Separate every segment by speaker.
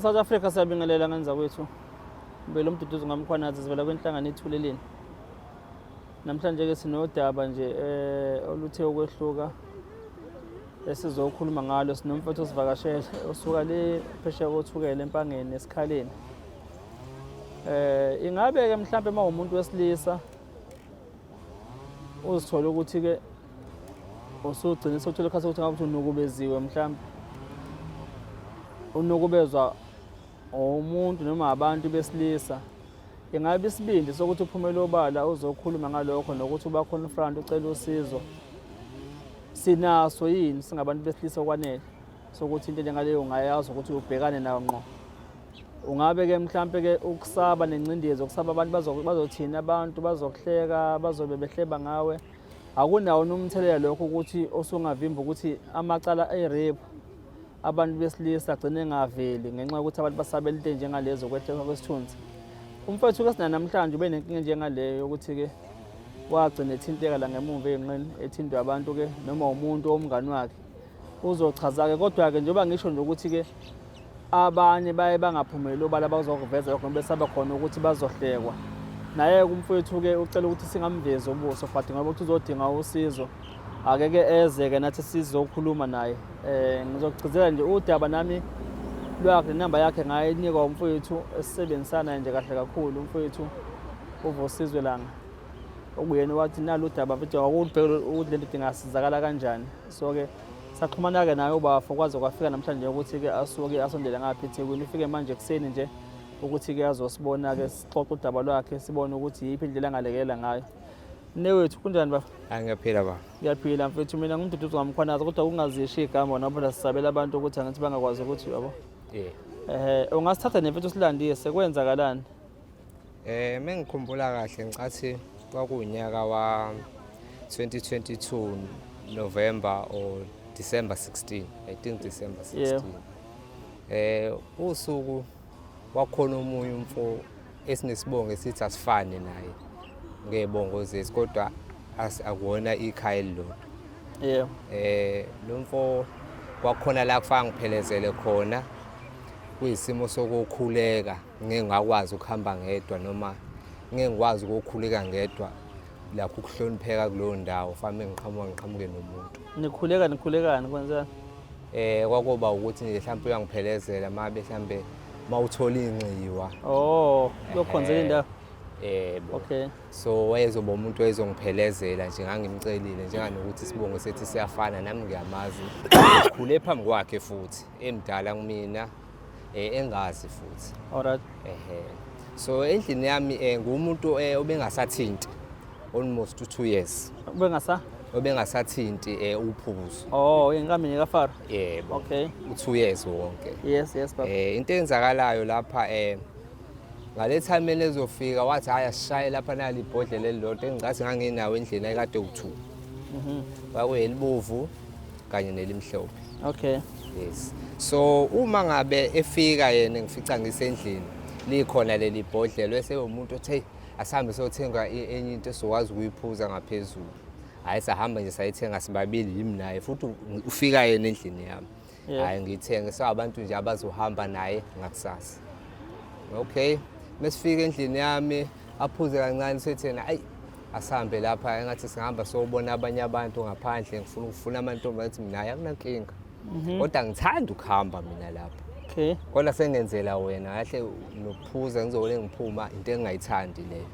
Speaker 1: South Africa siyabingelela ngenza kwethu. Mbele umduduzi ngamkhwanazi sivela kwinhlangano ethuleleni. Namhlanje ke sinodaba nje eh oluthe ukwehluka esizokhuluma ngalo sinomfowethu osivakashele osuka le phesheya kothukela empangeni esikhaleni. Eh ingabe ke mhlambe uma umuntu wesilisa uzithola ukuthi ke usugcina sewuthola ikhathi ukuthi ngabe unukubeziwe mhlawumbe unukubezwa umuntu noma abantu besilisa ingabe isibindi sokuthi uphumele obala uzokhuluma ngalokho nokuthi uba confront ucela usizo sinaso yini singabantu besilisa okwanele sokuthi into enjengaleyo ungayazi ukuthi ubhekane nayo ngqo ungabe ke mhlampe ke ukusaba nengcindezi ukusaba abantu bazothini abantu bazokuhleka bazobe behleba ngawe akunawo nomthelela lokho ukuthi osungavimba ukuthi amacala e-rape abantu besilisa agcine engaveli ngenxa yokuthi abantu basabela into enjengalezo kwehleka kwesithunzi umfowethu ke sina namhlanje ube nenkinga enjengaleyo yokuthi-ke wagcina ethinteka la ngemumva ey'nqeni ethintwa abantu-ke noma umuntu omngani wakhe uzochaza-ke kodwa-ke njengoba ngisho nje ukuthi-ke abanye baye bangaphumeleli obala bazokuveza lokho ngoba besaba khona ukuthi bazohlekwa naye-ke umfowethu-ke ucela ukuthi singamvezi ubuso but ngoba ukuthi uzodinga usizo akeke eze-ke nathi sizokhuluma naye um ngizokugcizela nje udaba nami lwakhe nenamba yakhe ngayinikwa umfowethu esisebenzisana nje kahle kakhulu umfowethu uvusizwe langa okuyena wathi nalu udaba mfethu awulubheke ukuthi lento ingasizakala kanjani so-ke saxhumana-ke naye ubafo kwaze kwafika namhlanje ukuthi-ke asuke asondele ngapha eThekwini ufike manje ekuseni nje ukuthi-ke azosibona-ke sixoxe udaba lwakhe sibone ukuthi yiphi indlela angalekelela ngayo Mnewethu kunjani bafo?
Speaker 2: Hayi ngiyaphila baba.
Speaker 1: Ngiyaphila mfethu mina ngumduduzi ngamkhwanazi kodwa kungazisho igama wona phela sisabela abantu ukuthi angithi bangakwazi ukuthi yabo.
Speaker 2: Yeah.
Speaker 1: Eh ungasithatha nemfethu silandise kwenzakalani?
Speaker 2: Eh mengikhumbula kahle ngicathi kwakuwunyaka wa 2022 November or December 16. I think December 16.
Speaker 1: Yeah.
Speaker 2: Eh usuku wakhona omunye umfo esinesibongo esithi asifane naye ngey'bongo zethu kodwa akuwona ikhaya elilodwa.
Speaker 1: Yebo.
Speaker 2: Eh lo mfo kwakhona la kufaka ngiphelezele khona kuyisimo sokukhuleka ngeke ngakwazi ukuhamba ngedwa noma ngeke ngikwazi ukukhuleka ngedwa lakho ukuhlonipheka kuleyo ndawo fanele ngiqhamuka ngiqhamuke nomuntu.
Speaker 1: Nikhuleka nikhulekani kwenzani?
Speaker 2: Eh kwakuba ukuthi nje mhlawumbe uyangiphelezela mabe mhlawumbe mawuthola inxiwa.
Speaker 1: Oh, kuyokhonzela indawo.
Speaker 2: Yebo.
Speaker 1: Okay.
Speaker 2: So wayezoba umuntu wayezongiphelezela nje ngangimcelile njenganokuthi isibongo sethi siyafana nami ngiyamazi. Khule phambi kwakhe futhi emdala kumina eh engazi futhi.
Speaker 1: Alright.
Speaker 2: Ehe. So endlini yami eh ngumuntu eh obengasathinti almost 2 years.
Speaker 1: Ubengasa?
Speaker 2: Obengasathinti eh uphuzo.
Speaker 1: Oh, inkambi kaFaro.
Speaker 2: Yebo.
Speaker 1: Okay.
Speaker 2: U2 years wonke.
Speaker 1: Yes, baba.
Speaker 2: Eh into eyenzakalayo lapha eh ngale time elezofika wathi hayi asishaye lapha nali ibhodlela elilodwa engicathi nganginawo endlini ayikade u2.
Speaker 1: Mhm.
Speaker 2: Kwakuyelibovu kanye nelimhlophe.
Speaker 1: Okay.
Speaker 2: Yes. So uma ngabe efika yena ngifica ngisendlini likhona leli bhodlela bese umuntu othe asihambe siyothenga enye into esizokwazi ukuyiphuza ngaphezulu. Hhayi sahamba nje sayithenga sibabili yimi naye futhi ufika yena endlini yami. Hhayi ngiyithenge so abantu nje abazohamba naye ngakusasa. Okay. Mesifika endlini yami aphuze kancane sethena ayi asihambe lapha engathi singahamba siyobona abanye abantu ngaphandle ngifuna ukufuna amantombi athi mina hayi akunankinga mhm. kodwa ngithanda ukuhamba mina lapha
Speaker 1: okay
Speaker 2: kodwa sengenzela wena kahle nokuphuza ngizobone ngiphuma into engingayithandi leyo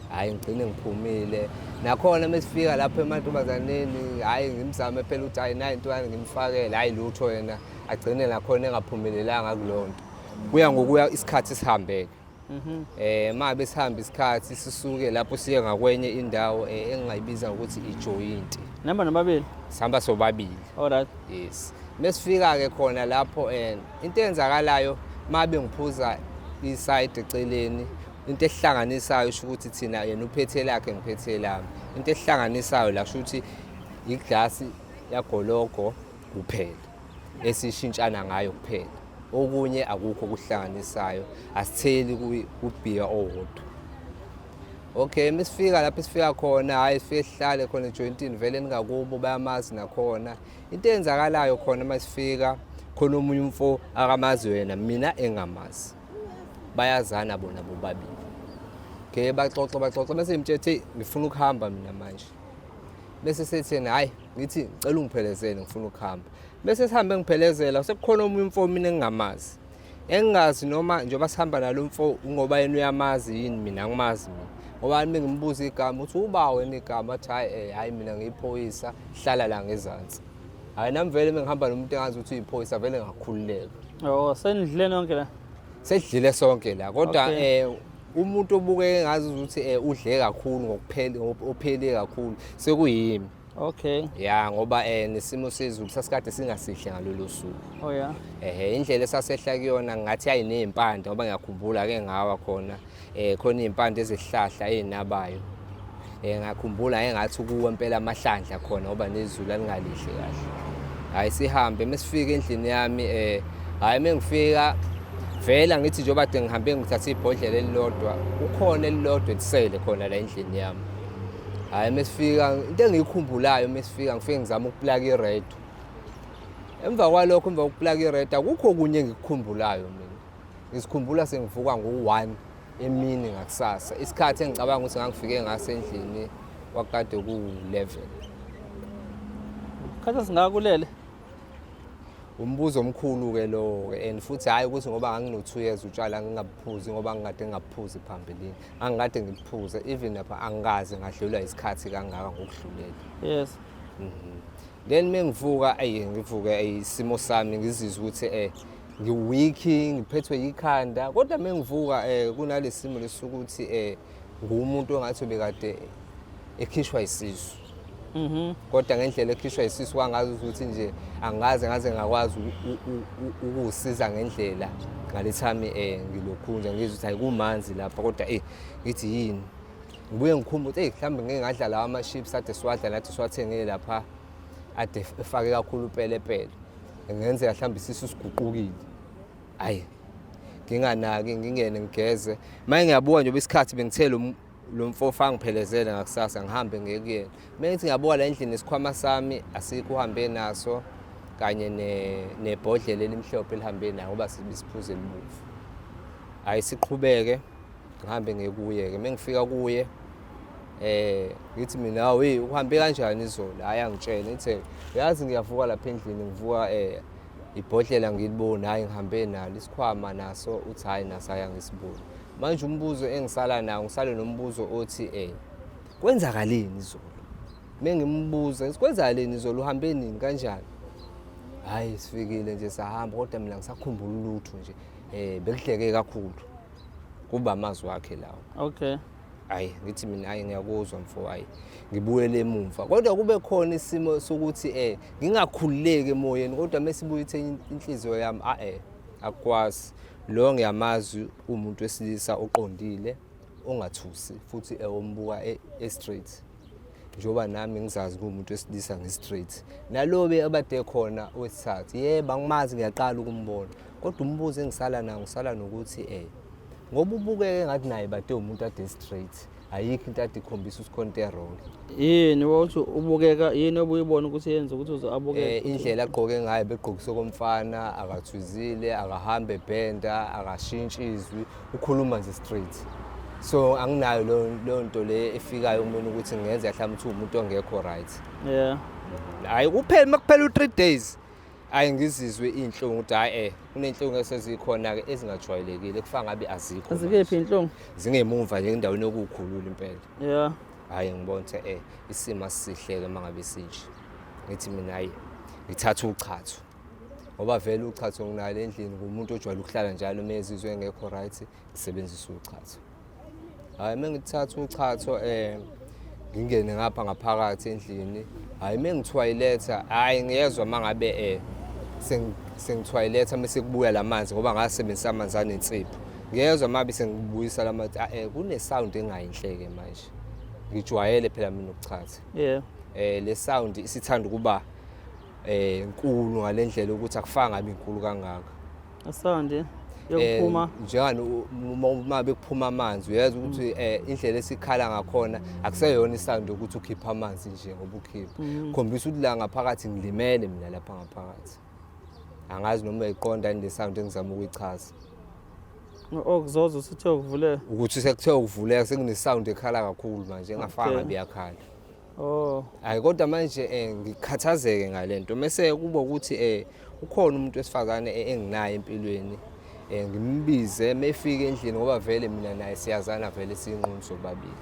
Speaker 2: hhayi ngigcine ngiphumile nakhona mesifika lapho emantombazaneni hhayi ngimzame phela ukuthi hhayi nayi intwana ngimfakele hhayi lutho yena agcine nakhona engaphumelelanga kuleyo nto kuya ngokuya isikhathi sihambeke Mhm. Eh mabe sihamba isikhathi sisuke lapho siye ngakwenye indawo eh, engingayibiza ukuthi ijoyinti.
Speaker 1: Nihamba nobabili?
Speaker 2: Sihamba sobabili.
Speaker 1: Alright.
Speaker 2: Yes. Mesifika ke khona lapho eh into eyenzakalayo mabe ngiphuza iside eceleni into ehlanganisayo isho ukuthi thina yena uphethe lakhe ngiphethe lami. Into ehlanganisayo la kusho ukuthi iglasi yagologo kuphela. Esishintshana ngayo kuphela. Okunye akukho okuhlanganisayo, asitheli kubhiya owodwa. Okay, mesifika lapho esifika khona, hhayi sifike sihlale khona ejoyintini vele ningakubo bayamazi nakhona. Into eyenzakalayo khona uma sifika Khona omunye umfo akamazi wena, mina engamazi. Bayazana bona bobabili. Ke baxoxa baxoxa bese ngimtshela ukuthi ngifuna ukuhamba mina manje. Bese sethi yena hayi ngithi ngicela ungiphelezele ngifuna ukuhamba. Bese sihambe ngiphelezela sekukhona omunye umfo mina engingamazi. Engingazi noma njengoba sihamba nalo mfo ngoba yena uyamazi yini mina angimazi mina. Ngoba mina ngimbuza igama uthi uba wena igama athi hayi eh, hayi mina ngiyiphoyisa hlala la ngezansi. Hayi nami vele mengihamba nomuntu engazi ukuthi uyiphoyisa vele ngakhululeka.
Speaker 1: Oh, senidlile nonke la.
Speaker 2: Sedlile sonke la kodwa eh umuntu obukeke ngazi ukuthi eh udle kakhulu ngokuphela ophele kakhulu sekuyimi.
Speaker 1: Okay.
Speaker 2: Ya ngoba eh nesimo sezulu sasikade singasihle ngalolu suku.
Speaker 1: Oh yeah.
Speaker 2: Ehe indlela esasehla kuyona ngathi ayinezimpande ngoba ngiyakhumbula ke ngawa khona eh khona izimpande ezihlahla ezinabayo. Eh ngakhumbula engathi kuwe impela amahlandla khona ngoba nezulu alingalihle kahle. Hayi sihambe mesifika endlini yami eh hayi mengifika vela ngithi njengoba kade ngihambe ngithatha ibhodlela elilodwa ukhona elilodwa elisele khona la endlini yami. Hayi mesifika into engiyikhumbulayo mesifika ngifike ngizama ukuplaka iredo. Emva kwalokho emva kokuplaka iredo akukho okunye engikukhumbulayo mina. Ngizikhumbula sengivuka ngo-1 emini ngakusasa. Isikhathi engicabanga ukuthi ngangifike ngaso endlini kwakade ku-11.
Speaker 1: Khathi singakulele.
Speaker 2: Umbuzo omkhulu-ke lowo-ke and futhi hhayi ukuthi ngoba ngangino-2 years utshwala ngingabuphuzi ngoba ngingade ngingabuphuzi phambilini. Angikade ngibuphuze even lapha angikaze ngadlulwa isikhathi kangaka ngokudlulele.
Speaker 1: Yes.
Speaker 2: Then mengivuka ayi ngivuke ayi isimo sami ngizizwe ukuthi eh ngi-weak ngiphethwe yikhanda kodwa mengivuka eh kunalesimo lesukuthi eh ngumuntu ongathi bekade ekhishwa isisu. Kodwa ngendlela ekhishwa isisu kwangazi ukuthi nje angaze ngaze ngakwazi ukusiza ngendlela ngalethami eh ngilokhu nje ngizwe ukuthi ayikumanzi lapha kodwa eh ngithi yini ngibuye ngikhumbule ukuthi hey mhlawumbe ngeke ngadla lawa ama-chips ade siwadla nathi siwathengile lapha ade efake kakhulu upelepele ngenzeka mhlawumbe isisu siguqukile hayi nginganaki ngingene ngigeze manje ngiyabuka njengoba isikhathi bengithe lo mfofa angiphelezele ngakusasa ngihambe ngiye kuyena uma ngithi ngiyabuka la endlini isikhwama sami asikho uhambe naso kanye nebhodlela elimhlophe elihambe nayo ngoba sibisiphuze elibomvu hayi siqhubeke ngihambe ngiye kuye-ke uma ngifika kuye eh ngithi mina hawu hey uhambe kanjani izolo hayi angitshele ngithe uyazi ngiyavuka lapha endlini ngivuka eh ibhodlela ngiliboni hayi ngihambe nalo isikhwama naso uthi hayi naso hayi angisiboni manje umbuzo engisala nawo ngisale nombuzo othi eh kwenzakaleni izolo mengimbuza ngithi kwenzakaleni izolo uhambe nini kanjani hayi sifikile nje sahamba kodwa mina ngisakhumbula ulutho nje eh bekudleke kakhulu kuba amazwi akhe lawo
Speaker 1: Okay.
Speaker 2: Hayi ngithi mina hayi ngiyakuzwa mfo hayi ngibuyele emumva kodwa kube khona isimo sokuthi eh ngingakhululeki emoyeni kodwa mesibuya ithe inhliziyo yami a eh akukwazi lo ngiyamazi umuntu wesilisa oqondile ongathusi futhi ewombuka e-straight njengoba nami ngizazi kuwumuntu wesilisa ngi-straight nalobe abade khona owesithathu yebo angimazi ngiyaqala ukumbona kodwa umbuzo engisala nawo ngisala nokuthi um ngoba ubukeke ngathi naye bade umuntu ade straight ayikho into ade ikhombisa ukuthi khona into e-wrong.
Speaker 1: Yini wawuthi ubukeka yini obuyibona ukuthi yenza ukuthi uze abukeke?
Speaker 2: Indlela agqoke ngayo begqokisa okomfana akathwizile akahambe ebhenda akashintshi izwi ukhuluma nje straight so anginayo leyo nto le efikayo kumina ukuthi ngenze mhlawumbe ukuthi umuntu ongekho right.
Speaker 1: Yeah.
Speaker 2: Hayi kuphela makuphela u-3 days Ayi ngizizwe iy'nhlungu ukuthi hhayi eh kuney'nhlungu esezikhona-ke ezingajwayelekile kufana ngabe azikho.
Speaker 1: Zikephi iy'nhlungu?
Speaker 2: Zingemumva nje endaweni yokukhulula impela.
Speaker 1: Yeah.
Speaker 2: Hhayi ngibona ukuthi eh isimo asisihle-ke uma ngabe sinje. Ngithi mina hhayi ngithatha uchatho. Ngoba vele uchatho nginalo endlini ngumuntu ojwayele ukuhlala njalo uma ezizwe engekho right ngisebenzisa uchatho. Hhayi uma ngithatha uchatho um ngingene ngapha ngaphakathi endlini hhayi uma ngithwayiletha hhayi ngiyezwa uma ngabe um sengithwayiletha mese kubuya la manzi ngoba ngasebenzisa amanzi anensipho ngiyezwa uma ngabe sengibuyisa la manzi um kune-sound engayinhle-ke manje ngijwayele phela mina ukuchatha
Speaker 1: yeah
Speaker 2: le sound isithanda ukuba nkulu ngalendlela ukuthi akufanga ngabe inkulu kangaka
Speaker 1: Sound yokuphuma
Speaker 2: njengani uma bekuphuma amanzi uyazi ukuthi indlela esikhala ngakhona akuseyona isound yokuthi ukhipha amanzi nje ngoba ukhipha khombisa ukuthi la ngaphakathi ngilimele mina lapha ngaphakathi. Angazi noma uyayiqonda yini le sound engizama ukuyichaza.
Speaker 1: Okuzoza usuthe ukuvuleka.
Speaker 2: Ukuthi sekuthe ukuvuleka sekune-sound ekhala kakhulu manje engafanga ngabe iyakhala.
Speaker 1: Oh.
Speaker 2: Hayi kodwa manje ngikhathazeke ngalento mese kuba ukuthi ukhona umuntu wesifazane enginaye empilweni ngimbize mefika endlini ngoba vele mina naye siyazana vele siyinqunu sobabili.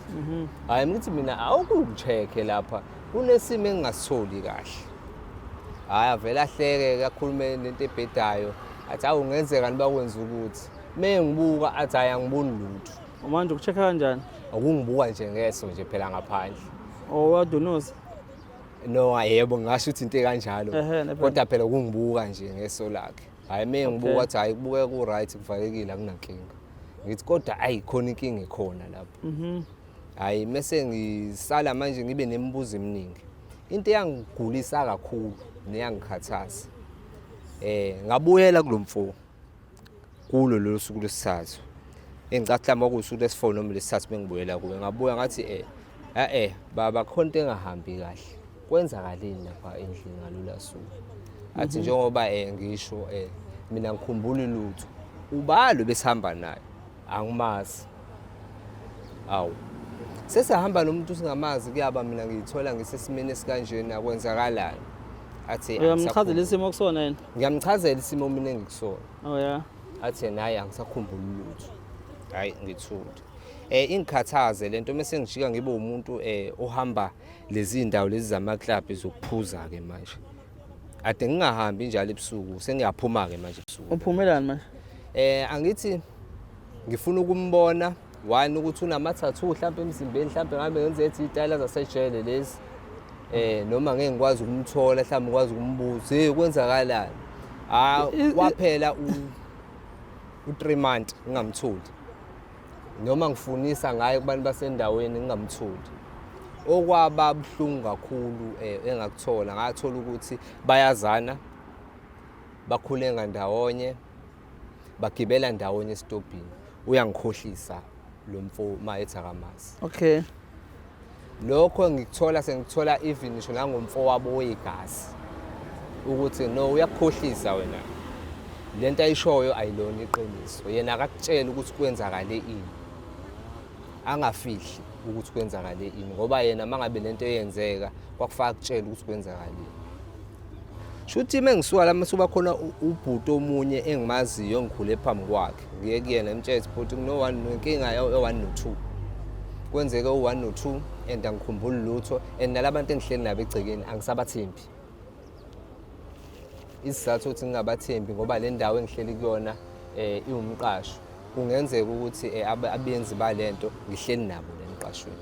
Speaker 2: Hayi ngithi mina awukungicheck-e lapha kunesimo engingasitholi kahle. Hhayi avele ahleke akhulume nento ebhedayo athi awu kungenzeka nibakwenza ukuthi mengibuka athi hhayi angiboni lutho.
Speaker 1: Manje ukucheck-a kanjani?
Speaker 2: Ukungibuka nje ngeso nje phela ngaphandle.
Speaker 1: Oh wadunusa?
Speaker 2: No yebo ngingasho ukuthi into ekanjalo.
Speaker 1: Ehhe, ne phela.
Speaker 2: Kodwa phela ukungibuka nje ngeso lakhe. Hhayi mengibuka athi hhayi kubukeka ku-right kuvalekile akunankinga. Ngithi kodwa hhayi khona inkinga ekhona lapho. Hhayi mese ngisala manje ngibe nemibuzo eminingi. Into eyangigulisa kakhulu neyangikhathaza. Ngabuyela kulo mfo kulo lolu suku lwesithathu. Engicathi mhlawumbe kwakuwusuku lwesi-4 noma lwesithathu bengibuyela kuye. Ngabuya ngathi baba khona into engahambi kahle. Kwenzakaleni lapha endlini ngalolu suku? Athi njengoba ngisho mina ngikhumbuli lutho. Ubalo besihamba naye angimazi. Awu. Sesihamba nomuntu singamazi kuyaba mina ngiyithola ngisesimeni esikanjena kwenzakalani? Athi
Speaker 1: Uyamchazela isimo okusona yena?
Speaker 2: Ngiyamchazela isimo mina engikusona.
Speaker 1: Oh yeah.
Speaker 2: Athi yena hayi angisakhumbuli lutho. Hayi ngithule. Ingikhathaze lento mase ngijika ngibe umuntu ohamba lezi ndawo lezi zama club zokuphuza ke manje. Ade ngingahambi njalo ebusuku sengiyaphuma ke manje ebusuku.
Speaker 1: Uphumelani manje?
Speaker 2: Angithi ngifuna ukumbona one ukuthi unama tattoo mhlawumbe emzimbeni mhlawumbe ngabe ngenze ethi itayela zasejele lezi. Noma ngeke ngikwazi ukumthola mhlawumbe ngikwazi ukumbuza hey kwenzakalani? Waphela u 3 months ngingamtholi. Noma ngifunisa ngaye kubantu basendaweni ngingamtholi. Okwaba buhlungu kakhulu engakuthola ngathola ukuthi bayazana bakhule ngandawonye bagibela ndawonye esitobhini. Uyangikhohlisa lo mfo mayethi akamazi.
Speaker 1: Okay.
Speaker 2: Lokho ngikuthola sengithola even ngisho nangomfo wabo wegazi ukuthi no uyakukhohlisa wena. Lento ayishoyo ayilona iqiniso. Yena akakutshela ukuthi kwenzakale ini. Angafihli ukuthi kwenzakale ini ngoba yena mangabe lento eyenzeka kwakufaka kutshela ukuthi kwenzakale ini. Shuthi mengisuka la masuba khona ubhuti omunye engimaziyo ngikhule phambi kwakhe. Ngiye kuyena ngimtshele ukuthi bhuti kuno 1 nenkinga ye 1 no 2. Kwenzeke u 1 no 2 and angikhumbuli lutho and nalabantu engihleli nabo egcekeni angisabathembi. Isizathu ukuthi ngingabathembi ngoba le ndawo engihleli kuyona iwumqasho. Kungenzeka ukuthi abenzi balento ngihleli nabo le mqashweni.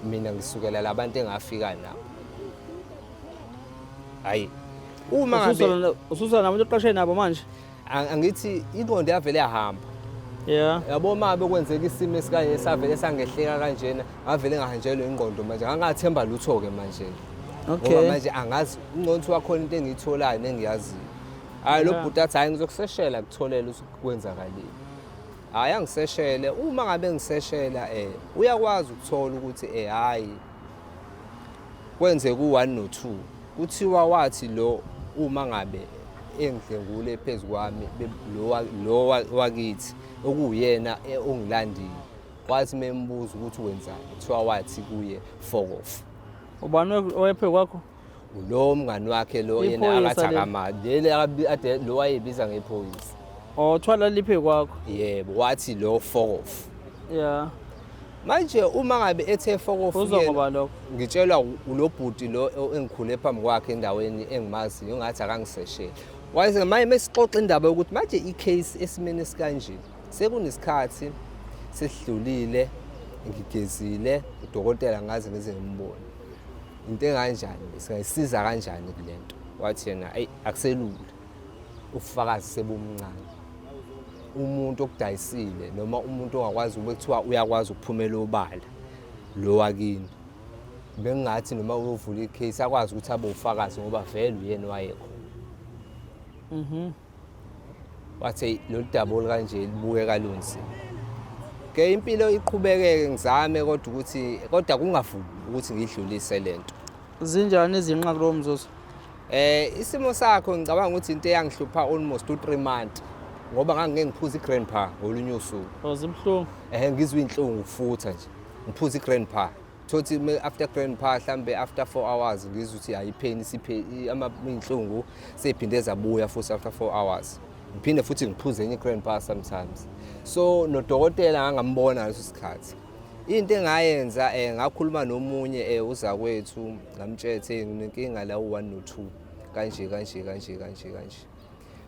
Speaker 2: Mina ngisukela labantu engafika nabo. Hayi uma ngabe
Speaker 1: ususa nabantu oqashe nabo manje
Speaker 2: angithi ingqondo yavele yahamba.
Speaker 1: Yeah.
Speaker 2: Yabo uma bekwenzeka isimo esikanje savele sangehleka kanjena ngavele ngahanjelwa ingqondo manje ngangathemba lutho ke manje.
Speaker 1: Okay.
Speaker 2: Ngoba manje angazi ingqondo wakhona into engiyitholayo nengiyaziyo. Hayi lo bhuti athi hayi ngizokuseshela kutholela ukuthi kwenzakaleni. Hayi angiseshele uma ngabe ngiseshela uyakwazi ukuthola ukuthi hayi kwenzeka u1 no2 kuthiwa wathi lo uma ngabe engidlengule phezu kwami lo wakithi okuyena ongilandile wathi membuza ukuthi wenzani kuthiwa wathi kuye fuck off.
Speaker 1: Ubani oyephe kwakho?
Speaker 2: Lo mngani wakhe lo yena
Speaker 1: Iphoyisa
Speaker 2: akathi
Speaker 1: leli.
Speaker 2: akamali leli ade lo wayebiza ngephoyisa.
Speaker 1: Oh thwala liphe kwakho.
Speaker 2: Yebo wathi lo fuck off.
Speaker 1: Yeah.
Speaker 2: Manje uma ngabe ethe fuck off
Speaker 1: Uzwa
Speaker 2: kuyena,
Speaker 1: ngoba lokho?
Speaker 2: Ngitshelwa ulo bhuti lo engikhule phambi kwakhe endaweni engimaziyo ngathi akangiseshele. Wayese manje mesixoxa indaba yokuthi manje icase esimeni esikanje sekunesikhathi sesidlulile ngigezile udokotela ngaze ngize ngimbone. Into enganjani singayisiza kanjani kulento? Wathi yena ayi akuselula. Ubufakazi sebumncane. Umuntu okudayisile noma umuntu ongakwazi ukube kuthiwa uyakwazi ukuphumela obala lo wakini. Bengingathi noma uyovula icase akwazi ukuthi abe ufakazi ngoba vele uyena wayekhona. Wathi lolu daba olukanje libukeka lunzima. Ke impilo iqhubekeke ngizame kodwa ukuthi kodwa kungavumi ukuthi ngidlulise lento.
Speaker 1: Zinjani izinqa kulowo mzuzu?
Speaker 2: Isimo sakho ngicabanga ukuthi into eyangihlupha almost u3 months ngoba ngangike ngiphuza igrandpa ngolunye usuku.
Speaker 1: Oh, zibuhlungu.
Speaker 2: Ngizwe inhlungu futha nje. Ngiphuza igrandpa. Thothi after grandpa mhlambe after 4 hours ngizwe ukuthi hayi pain isiphe ama inhlungu seyiphinde zabuya futhi after 4 hours. Ngiphinde futhi ngiphuze enye grandpa sometimes. So nodokotela ngangambona ngaleso sikhathi. Into engayenza ngakhuluma nomunye uzakwethu ngamtshela nginenkinga la u1 no2 kanje kanje kanje kanje kanje.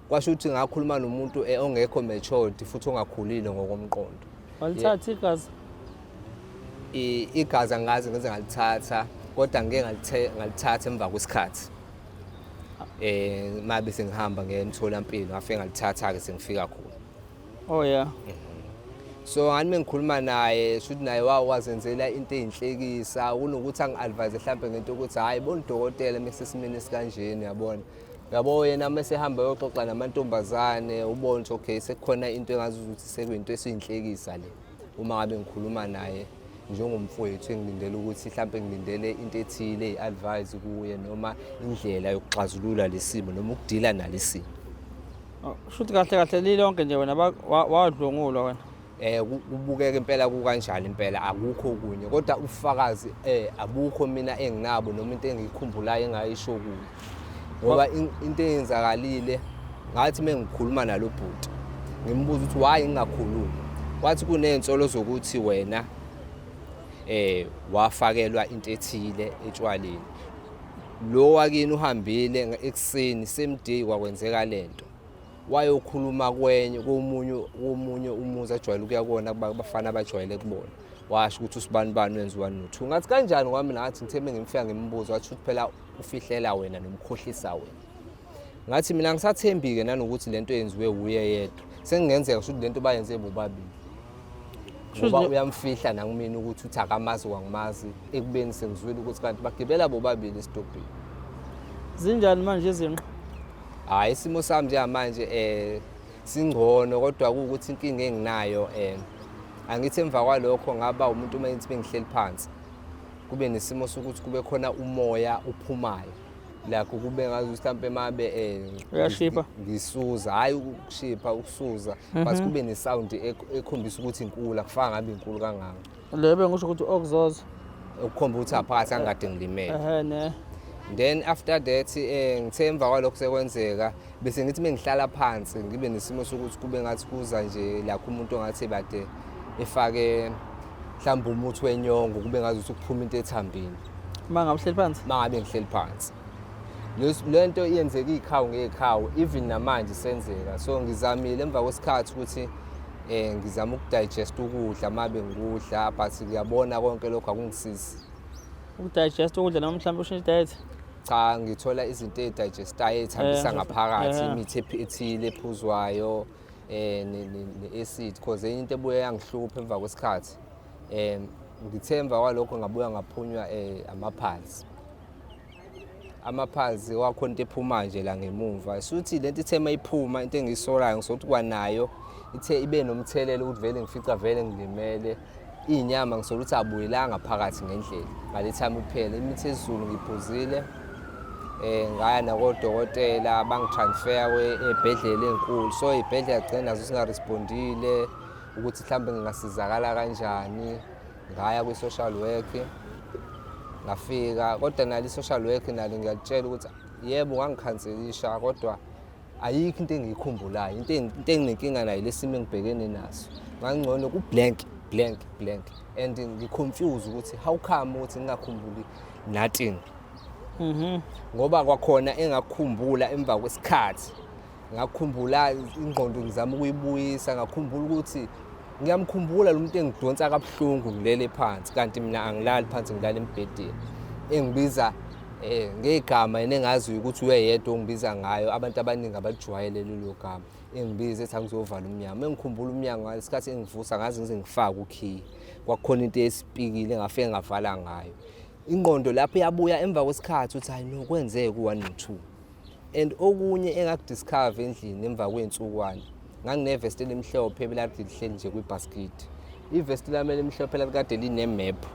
Speaker 2: Kwasho ukuthi ngakhuluma nomuntu ongekho matured futhi ongakhulile ngokomqondo.
Speaker 1: Walithatha igazi?
Speaker 2: Igazi angazi ngize ngalithatha kodwa ngike ngalithatha emva kwesikhathi. Mabe sengihamba ngiye emtholampilo ngafike ngalithatha ke sengifika khona.
Speaker 1: Oh yeah.
Speaker 2: So ngani mengikhuluma naye shuthi naye wazenzela into eyinhlekisa kunokuthi angi-advise mhlambe ngento ukuthi hayi bona udokotela mesesimeni esikanjeni yabona. Yabo yena mase ehamba yoxoxa namantombazane ubone ukuthi okay sekukhona into engazi ukuthi sekuyinto esiyinhlekisa le. Uma ngabe ngikhuluma naye njengomfowethu engilindele ukuthi mhlambe ngilindele into ethile i-advice kuye noma indlela yokuxazulula lesimo noma ukudila nalesimo.
Speaker 1: Shuthi kahle kahle lilonke nje wena wadlwengulwa wena.
Speaker 2: Kubukeka impela kukanjalo impela akukho okunye kodwa ubufakazi abukho mina enginabo noma into engiyikhumbulayo engayisho kuye. Ngoba into eyenzakalile ngathi mengikhuluma nalo bhuti ngimbuza ukuthi why ngingakhulumi, wathi kuney'nsolo zokuthi wena wafakelwa into ethile etshwaleni. Lo wakini uhambile ekuseni same day kwakwenzeka lento. Wayokhuluma kwenye komunye umuzi ajwayele ukuya kuwona kubafana abajwayele kubona. Washo ukuthi usibani bani wenza u1 no2. Ngathi kanjani ngoba mina ngathi ngithe mengimfika ngimbuza wathi ukuthi phela ufihlela wena nomkhohlisa wena. Ngathi mina ngisathembi-ke nanokuthi lento yenziwe wuye yedwa. Sekungenzeka ukuthi lento bayenze bobabili. Ngoba uyamfihla nakumina ukuthi uthi akamazi wangimazi ekubeni sengizwile ukuthi kanti bagibela bobabili esitobhini.
Speaker 1: Zinjani manje izinqa?
Speaker 2: Hayi isimo sami njengamanje singcono kodwa kuwukuthi inkinga enginayo angithi emva kwalokho ngaba umuntu uma ngithi bengihleli phansi kube nesimo sokuthi kube khona umoya uphumayo. Lakho kube ngazi ukuthi mhlampe mabe
Speaker 1: uyashipha
Speaker 2: ngisuza hayi ukushipha ukusuza but kube ne sound ekhombisa ukuthi inkulu akufanga ngabe inkulu kangaka.
Speaker 1: Lebe ngisho ukuthi okuzoza
Speaker 2: ukukhomba ukuthi aphakathi angikade ngilimele.
Speaker 1: Ne.
Speaker 2: Then after that ngithe emva kwalokho sekwenzeka bese ngithi mengihlala phansi ngibe nesimo sokuthi kube ngathi kuza nje lakho umuntu ongathi bade efake mhlawumbe umuthi wenyongo kube ngathi ukuthi kuphuma into ethambini.
Speaker 1: Mangabe uhleli phansi?
Speaker 2: Mangabe ngihleli phansi. Lento iyenzeka ikhawu ngekhawu even namanje senzeka. So ngizamile emva kwesikhathi ukuthi ngizama ukudigest ukudla mabe ngikudla but ngiyabona konke lokho akungisizi.
Speaker 1: Ukudigest ukudla noma mhlawumbe ushintshe diet?
Speaker 2: Cha, ngithola izinto ezidigestayo ezithambisa ngaphakathi, imithi ethile ephuzwayo ne-acid because enye into ebuye yangihlupha emva kwesikhathi. Ngithe emva kwalokho ngabuya ngaphunywa amaphansi. Amaphansi wakhona into ephuma nje la ngemumva. Suthi lento ithe mayiphuma into engiyisolayo ngisothi kwanayo ithe ibe nomthelela ukuthi vele ngifica vele ngilimele. Inyama ngisola ukuthi abuyelanga phakathi ngendlela. Ngale time kuphela imithi esiZulu ngiphuzile. Ngaya nakodokotela bangitransfer ebhedlela enkulu. So ibhedlela gcina nazo singarespondile ukuthi mhlambe ngingasizakala kanjani. Ngaya kwi-social work ngafika kodwa nalo i-social work nalo ngiyalitshela ukuthi yebo ngangikhanselisha kodwa ayikho into engiyikhumbulayo. Into enginenkinga nayo lesimo engibhekene naso. Ngangcono ku blank blank blank and ngiconfuse ukuthi how come ukuthi ngingakhumbuli nothing. Ngoba kwakhona engakukhumbula emva kwesikhathi ngakhumbula ingqondo ngizama ukuyibuyisa ngakhumbula ukuthi ngiyamkhumbula lo muntu engidonsa kabuhlungu ngilele phansi kanti mina angilali phansi ngilala embhedeni engibiza ngegama yena engaziyo ukuthi uyedwa ongibiza ngayo abantu abaningi abajwayele lelo gama engibiza ethi angizovala umnyango engikhumbula umnyango ngesikhathi engivusa ngaze ngize ngifake ukhiye kwakukhona into esipikile ngafike ngavala ngayo ingqondo lapho iyabuya emva kwesikhathi uthi hayi no kwenzeke ku-1 no-2 and okunye engakudiscover endlini emva kwey'nsukwana nganginevesti elimhlophe ebelade lihleli nje kwibhaskidi ivesti lami elimhlophe lalikade linemephu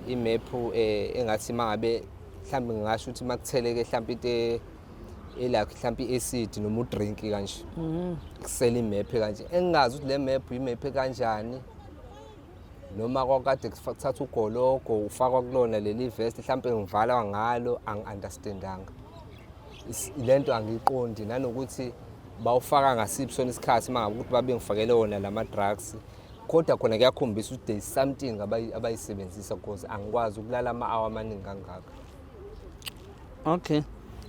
Speaker 2: imephu engathi mangabe Mhlawumbe ngingasho ukuthi makutheleke mhlawumbe into elakhe mhlawumbe i-acid noma udrink kanje. Kusele imephe kanje. Engingazi ukuthi le map imephe kanjani. Noma kwakade kuthatha ugologo ufakwa kulona leli vest mhlawumbe ngivala ngalo angi-understandanga. Lento angiyiqondi nanokuthi bawufaka ngasiphi sona isikhathi uma ngabe ukuthi babe ngifakele wona lama drugs kodwa khona kuyakhombisa ukuthi there is something abayisebenzisa because angikwazi ukulala ama-hour amaningi kangaka.
Speaker 1: Okay.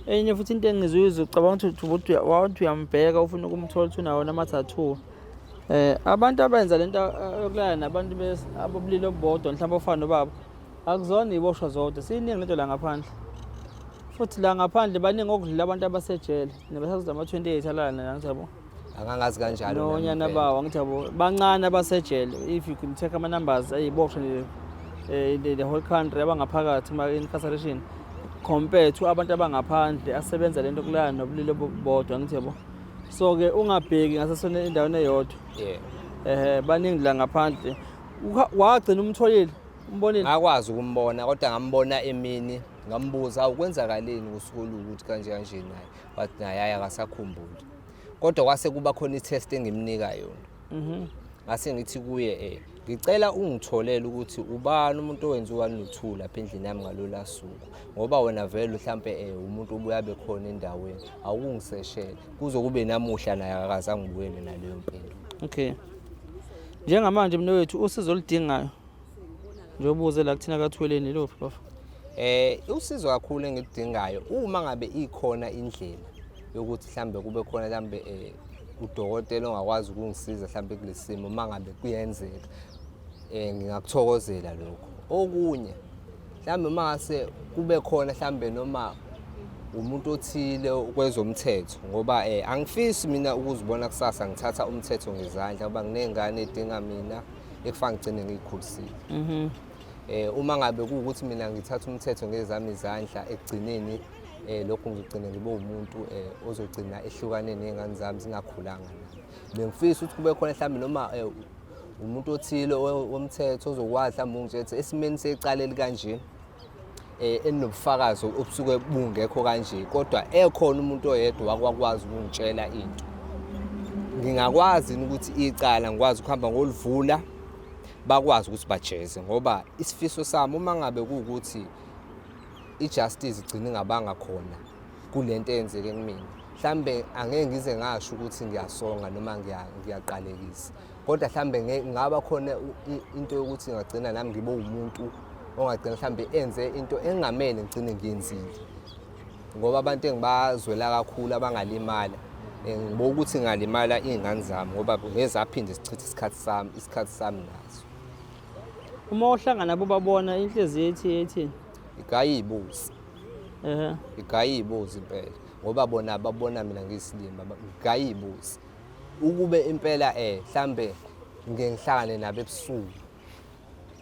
Speaker 1: Enye futhi into engizuyizwa ucabanga ukuthi ukuthi wathi uyambheka ufuna ukumthola ukuthi unawo nama-tattoo. Abantu abenza lento yokulala nabantu abobulili obubodwa mhlawumbe ofana nobaba akuzona iboshwa zodwa siyiningi lento la ngaphandle. Futhi la ngaphandle baningi okudlula abantu abasejele nebasazoza ama-28 alala nana ngithi yabo.
Speaker 2: Angangazi kanjalo nami
Speaker 1: Nonyana
Speaker 2: impela.
Speaker 1: bawo angithi yabo bancane abasejele if you can check ama-numbers ayiboshwa nje the whole country abangaphakathi ma-incarceration compared to abantu abangaphandle asebenza lento kulala nobulili obubodwa angithi yabo. So-ke ungabheki ngasesona endaweni eyodwa. Baningi la ngaphandle. Wagcina umtholile, umbonile?
Speaker 2: Ngakwazi ukumbona kodwa ngambona emini ngambuza ukwenzakaleni ngosuku oluwukuthi kanje kanje naye wathi naye hayi akasakhumbuli. Kodwa kwase kuba khona i-test engimnika yona. Ngase ngithi kuye ngicela ungitholele ukuthi ubani umuntu owenza u-1 no-2 lapha endlini yami ngalola suku ngoba wena vele mhlampe umuntu obuya abe khona endaweni awukungiseshele kuze kube namuhla naye akazange ngibuyele naleyo mpendulo.
Speaker 1: Okay. Njengamanje mnewethu usizo oludingayo njengoba uze la kuthina kaThweleni lophi bafo?
Speaker 2: Usizo kakhulu engiludingayo uma ngabe ikhona indlela yokuthi mhlambe kube khona mhlambe udokotela ongakwazi ukungisiza mhlambe kulesimo uma ngabe kuyenzeka ngingakuthokozela lokho. Okunye mhlambe uma ngase kube khona mhlambe noma umuntu othile kwezomthetho ngoba angifisi mina ukuzibona kusasa ngithatha umthetho ngezandla ngoba nginey'ngane ey'dinga mina ekufanele ngigcine ngiyikhulisile. Uma ngabe kuwukuthi mina ngithatha umthetho ngezami izandla ekugcineni lokhu ngizogcina ngibe umuntu ozogcina ehlukane ney'ngane zami zingakhulanga nami. Bengifisa ukuthi kube khona mhlawumbe noma umuntu othile womthetho ozokwazi mhlawumbe ungitshela ukuthi esimeni secala elikanje elinobufakazi obusuke bungekho kanje kodwa ekhona umuntu oyedwa wakwakwazi ukungitshela into. Ngingakwazi yini ukuthi icala ngikwazi ukuhamba ngolivula bakwazi ukuthi bajeze ngoba isifiso sami uma ngabe kuwukuthi i-justice igcine ingabanga khona kulento eyenzeke kumina mhlambe angeke ngize ngasho ukuthi ngiyasonga noma ngiyaqalekisa kodwa mhlambe ngaba khona into yokuthi ngagcina nami ngibe umuntu ongagcina mhlambe enze into engamele ngigcine ngiyenzile ngoba abantu engibazwela kakhulu abangalimala ngibuka ukuthi ngalimala iy'ngane zami ngoba ngezaphinde sichithe isikhathi sami nazo.
Speaker 1: Uma uhlangana nabo babona inhliziyo ethi ethini?
Speaker 2: Igaya iy'buzi. Igaya iy'buzi impela ngoba bona babona mina ngiyisilima igaya iy'buzi. Ukube impela mhlambe ngike ngihlangane nabo ebusuku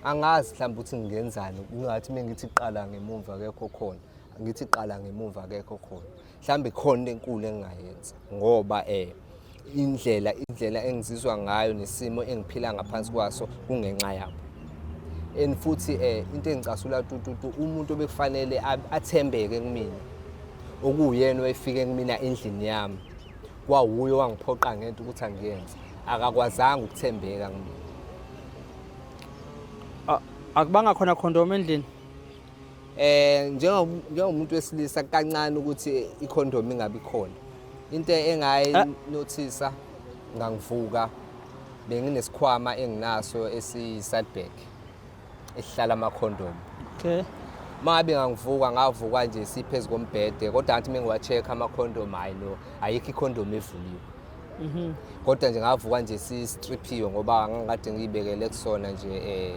Speaker 2: angazi mhlawumbe ukuthi ngingenzani kungathi uma ngithi qala ngemumva akekho khona ngithi qala ngemumva akekho khona mhlawumbe khona into enkulu engingayenza ngoba indlela engizizwa ngayo nesimo engiphila ngaphansi kwaso kungenxa yabo. And futhi into engicasula tututu umuntu obekufanele athembeke kumina okuwuyena owayefike kumina endlini yami kwawuye owangiphoqa ngento ukuthi angiyenze akakwazanga ukuthembeka kumina.
Speaker 1: Akubanga khona condom endlini?
Speaker 2: Njengomuntu wesilisa kancane ukuthi icondom ingabi khona. Into engayinothisa ngangivuka benginesikhwama enginaso esiyi-side bag esihlala ama-condom.
Speaker 1: Okay.
Speaker 2: Mangabe ngangivuka ngavuka nje siphezu kombhede kodwa ngathi mengiwa-check ama-condom hayi no ayikho icondom evuliwe. Kodwa nje ngavuka nje sistriphiwe ngoba ngangikade ngiyibekele kusona nje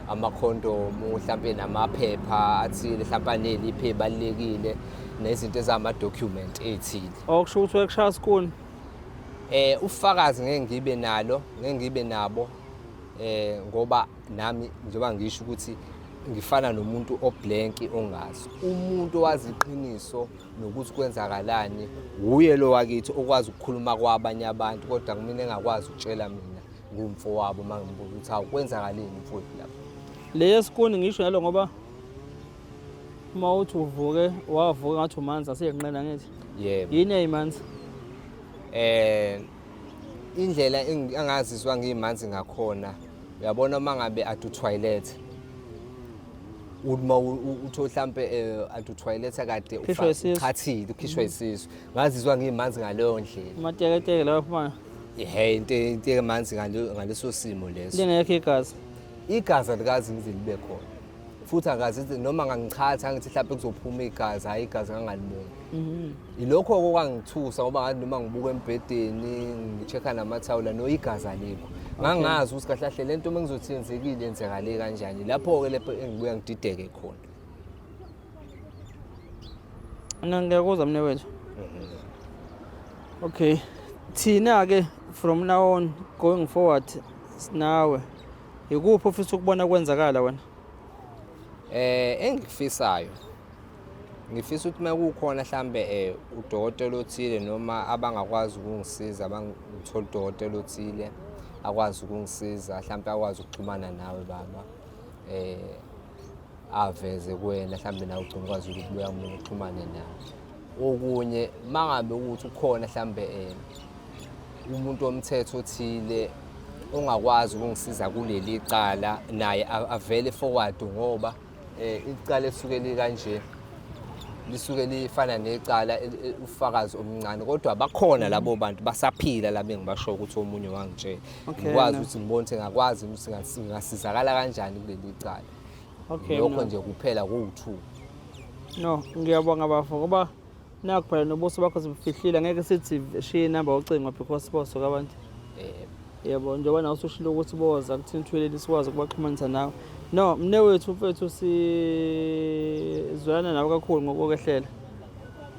Speaker 2: amakhondomu mhlampe namaphepha athile mhlampe aneliphi ebalulekile nezinto ezama-document ethile.
Speaker 1: Okusho ukuthi wekushaya sikuni?
Speaker 2: Ufakazi ngeke ngibe nalo, ngeke ngibe nabo ngoba nami njengoba ngisho ukuthi ngifana nomuntu oblank ongazi. Umuntu owazi iqiniso nokuthi kwenzakalani wuye lo wakithi okwazi ukukhuluma kwabanye abantu kodwa kumina engakwazi ukutshela mina ngumfowabo uma ngimbuza ukuthi hawu kwenzakaleni mfowethu lapha.
Speaker 1: Le yesikuni ngisho nalo ngoba Uma uthi uvuke wavuka ngathi umanzi aseyenqena ngithi.
Speaker 2: Yebo.
Speaker 1: Yini eyimanzi?
Speaker 2: Indlela engazizwa ngiyimanzi ngakhona, uyabona uma ngabe ade u-toilet, uma uthi hlampe ade u-toilet kade
Speaker 1: Ukhishwa isisu.
Speaker 2: uchathile, ukhishwa isisu, ngazizwa ngiyimanzi ngaleyo ndlela.
Speaker 1: Amateketeke lawa aphuma.
Speaker 2: Ehhe, into emanzi ngaleso simo leso.
Speaker 1: Lingekho igazi.
Speaker 2: Igazi alikaze ngize libe khona. Futhi akazi noma ngangichatha ngithi mhlawumbe kuzophuma igazi, hhayi igazi ngangaliboni. Ilokho okwangithusa ngoba ngathi noma ngibuka embhedeni ngi-check-a namathawula no igazi alikho. Ngangazi ukuthi kahle kahle lento uma ngizothi yenzekile yenzekale kanjani. Lapho-ke lapho engibuya ngidideke khona.
Speaker 1: Mina ngiyakuzwa mnewethu. Okay. Thina-ke from now on going forward sinawe. Ikuphi ofisa ukubona kwenzakala wena?
Speaker 2: Engikufisayo ngifisa ukuthi uma kukhona mhlambe udokotela othile noma abangakwazi ukungisiza, bangithola udokotela othile akwazi ukungisiza, mhlambe akwazi ukuxhumana nawe baba, aveze kuwena, mhlambe nawe ugcine ukwazi ukubuya kumina uxhumane nawe. Okunye uma ngabe ukuthi ukhona mhlambe umuntu womthetho othile ongakwazi ukungisiza kuleli cala, naye avele forward, ngoba icala esuke likanje lisuke lifana necala ufakazi omncane, kodwa bakhona labo bantu basaphila laba engibasho ukuthi omunye wangitshela. Ngikwazi ukuthi ngibone ukuthi ngakwazi ukuthi ngingasizakala kanjani kuleli cala. Lokho nje kuphela kuwu-2.
Speaker 1: No, ngiyabonga bafo, ngoba nakho phela nobuso bakho sibufihlile, ngeke sithi shiye inamba yocingo because bosuka abantu. Yebo, njengoba nawe usushilo ukuthi boza kuthina Thuleleni sikwazi ukubaxhumanisa nawe. No, mnewethu mfethu sizwelana nawe kakhulu ngokwehlela.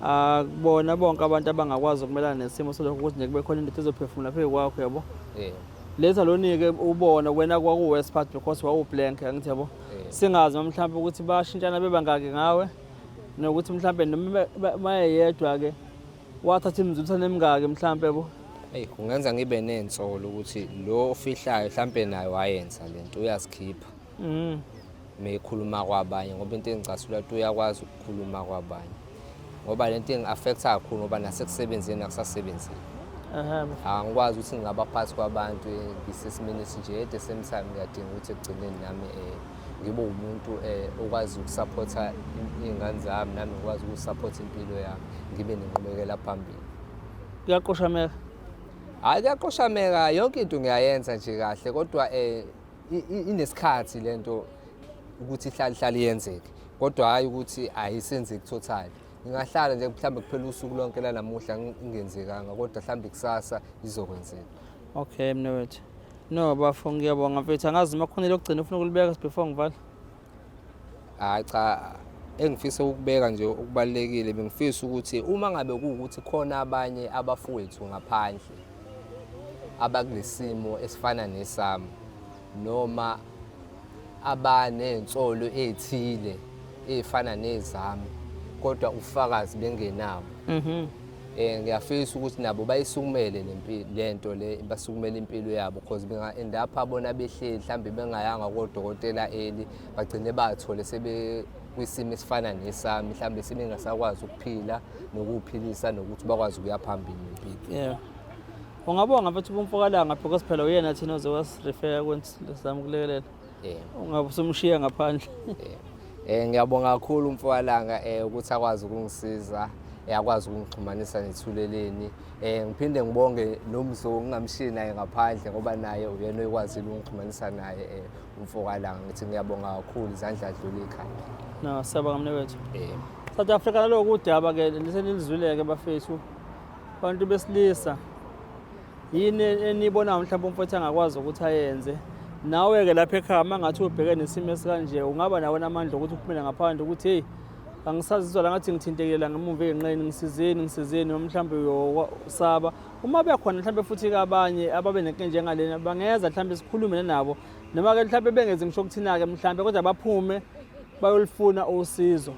Speaker 1: Akubona bonke abantu abangakwazi ukumelana nesimo salokho ukuthi nje kube khona indoda ezophefumula phezu kwakho, yabo. Letha lonike ubona wena kwaku-worst part because wawu-blank, angithi yabo. Singazi noma mhlawumbe ukuthi bashintshana bebangaki ngawe, nokuthi mhlawumbe noma mayeyedwa-ke wathatha imizuliswane emingaki mhlawumbe yabo.
Speaker 2: Eyi, kungenza ngibe ney'nsolo ukuthi lo ofihlayo mhlampe naye wayenza le nto, uyazikhipha. Mekhuluma kwabanye, ngoba into engicasula ukuthi uyakwazi ukukhuluma kwabanye. Ngoba le nto ingi-affect-a kakhulu ngoba nasekusebenzeni akusasebenzeki. Angikwazi ukuthi ngingaba phakathi kwabantu ngisesimeni esinje, at the same time ngiyadinga ukuthi ekugcineni nami ngibe umuntu okwazi ukusaphotha iy'ngane zami, nami ngikwazi ukusaphotha impilo yami, ngibe nenqubekela phambili.
Speaker 1: Kuyaqoshameka?
Speaker 2: Hhayi, kuyaqoshameka, yonke into ngiyayenza nje kahle, kodwa inesikhathi lento ukuthi ihlale ihlale yenzeke, kodwa hhayi ukuthi ayisenzeki total. Ngingahlala nje mhlawumbe kuphela usuku lonke lanamuhla ingenzekanga, kodwa mhlawumbe kusasa izokwenzeka.
Speaker 1: Okay mnewethu. No bafo, ngiyabonga mfethu. Angazi uma khona lokugcina ufuna ukulibeka before ngivala.
Speaker 2: Hayi cha, engifisa ukubeka nje okubalulekile, bengifisa ukuthi uma ngabe kuwukuthi khona abanye abafowethu ngaphandle abakulesimo esifana nesami noma abaney'nsolo ey'thile ey'fana nezami kodwa ufakazi bengenabo, ngiyafisa ukuthi nabo bayisukumele lento le, basukumele impilo yabo, because benga-end up bona behleli mhlambe bengayanga kodokotela eli, bagcine bathole sebe kwisimo esifana nesami, mhlambe sebengasakwazi ukuphila nokuphilisa nokuthi bakwazi ukuya phambili nempilo.
Speaker 1: Yeah. Ungabonga mfethu kumfokalanga because phela uyena thina oze wasirefera kwenzama ukulekelela. Ungabe usumshiya ngaphandle.
Speaker 2: Ngiyabonga kakhulu umfokalanga ukuthi akwazi ukungisiza, akwazi ukungixhumanisa neThuleleni. Ngiphinde ngibonge nomzo ngingamshiyi naye ngaphandle ngoba naye uyena okwazile ukungixhumanisa naye umfokalanga. Ngithi ngiyabonga kakhulu, izandla dlula ikhanda.
Speaker 1: No, siyabonga mnewethu. South Africa naloku udaba ke lisenilizwile ke bafethu. Abantu besilisa yini enibonayo mhlawumbe umfowethu angakwazi ukuthi ayenze? Nawe-ke lapha ekhaya uma ngathi ubheke nesimo esikanje, ungaba nawo namandla ukuthi uphumele ngaphandle ukuthi hey, angisazizwa la ngathi ngithintekile la ngemuva ey'nqeni, ngisizeni, ngisizeni, noma mhlawumbe uyosaba. Uma bekhona mhlawumbe futhi-ke abanye ababe nenkinga njengalena, bangeza mhlawumbe sikhulume nabo, noma-ke mhlawumbe bengezi ngisho kuthina-ke mhlawumbe, kodwa baphume bayolufuna usizo.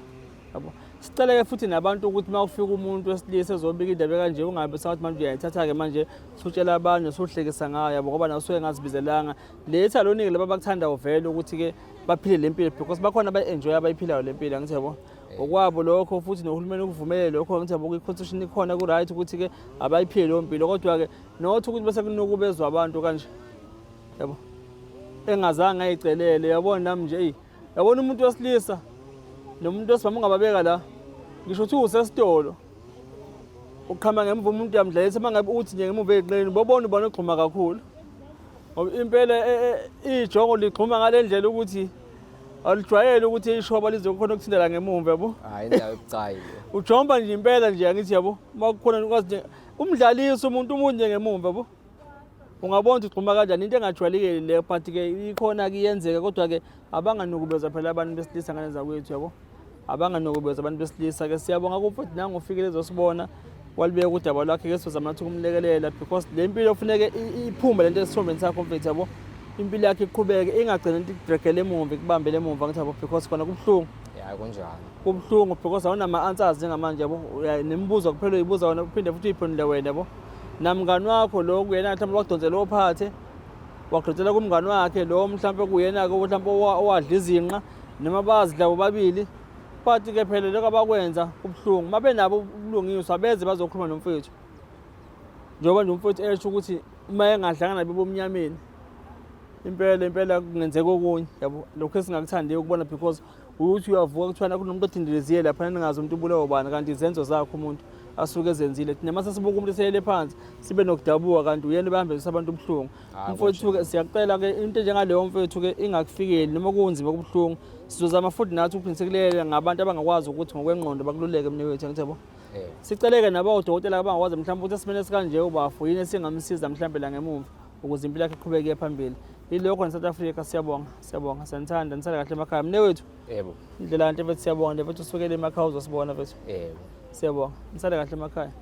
Speaker 1: Yabo. Sicela-ke futhi nabantu ukuthi uma ufika umuntu wesilisa ezobika indaba ekanje, ungabe sathi manje uyayithatha-ke manje sutshela abanye usuhlekisa ngayo, yabo, ngoba nawe usuke engazibizelanga. Letha lo nike laba abakuthandayo vele ukuthi-ke baphile le mpilo, because bakhona abayi-enjoy abayiphilayo le mpilo, angithi yabo. Okwabo lokho futhi nohulumeni ukuvumele lokho ngithi yabo kwi-constitution ikhona ku-right ukuthi-ke abayiphile leyo mpilo kodwa-ke not ukuthi bese kunukubezwa abantu kanje yabo engazange ayicelele yabona nami nje eyi yabona umuntu wesilisa nomuntu wesimame ungababeka la ngisho ukuthi usesitolo uqhama ngemuva umuntu uyamdlalisa uma ngabe uthi nje ngemuva eyinqeni bobona ubona ugxuma kakhulu ngoba impela e, e, ijongo ligxuma ngale ndlela ukuthi alijwayele ukuthi ishoba lizokhona ukuthintela ngemumva yabo
Speaker 2: hayi indawo ebucayi
Speaker 1: ujomba nje impela nje angithi yabo uma kukhona ukwazi nje umdlalisi umuntu umuntu nje ngemumva yabo ungabona ukuthi ugxuma kanjani into engajwayelekile le but ke ikhona ke iyenzeka kodwa ke abanganukubeza phela abantu besilisa ngane zakwethu yabo abanganukubeza abantu besilisa ke siyabonga kumfowethu nangu ufikile ezosibona walibeka udaba lwakhe ke sizama nathi ukumlekelela because le mpilo kufuneke iphume lento esithombeni sakho mfethu yabo impilo yakhe iqhubeke ingagcina into ikudregele emumva ikubambele emumva ngithi yabo because khona kubuhlungu
Speaker 2: ya kunjalo
Speaker 1: kubuhlungu because awunama-answers njengamanje yabo nemibuzo kuphela uyibuza wena uphinde futhi uyiphendule wena yabo namngani wakho lo kuyena mhlawumbe wakudonsela ophathe wakudonsela kumngani wakhe lo mhlawumbe kuyena-ke mhlawumbe owadla izinqa noma bazidla bobabili but ke phela lokho abakwenza kubuhlungu uma benabo ubulungiswa beze bazokhuluma nomfowethu njengoba nje umfowethu esho ukuthi uma engadlanga nabo ebumnyameni impela impela kungenzeka okunye yabo lokho esingakuthandiyo ukubona because ukuthi uyavuka kuthiwa kunomuntu odindiliziye lapha ningazi umuntu ubulewa ubani kanti izenzo zakhe umuntu asuke ezenzile thina mase sibuka umuntu eseyele phansi sibe nokudabuka kanti uyena obehambelisa abantu ubuhlungu mfowethu-ke siyacela-ke into enjengaleyo mfowethu-ke ingakufikeli noma kunzima kubuhlungu sizozama futhi nathi ukuphindisekulela ngabantu abangakwazi ukuthi ngokwengqondo bakululeke mnewethu angithi yabo siceleke nabo odokotela abangakwazi mhlawumbe ukuthi esimeni esikanje ubafo yini esingamsiza mhlawumbe la ngemumva ukuze impilo yakhe iqhubeke iye phambili ilokho ne-South Africa siyabonga siyabonga siyanithanda nisale kahle emakhaya mnewethu
Speaker 2: yebo
Speaker 1: indlela nto mfethu siyabonga nje mfethu usukele emakhaya uzosibona mfethu
Speaker 2: yebo
Speaker 1: siyabonga nisale kahle emakhaya.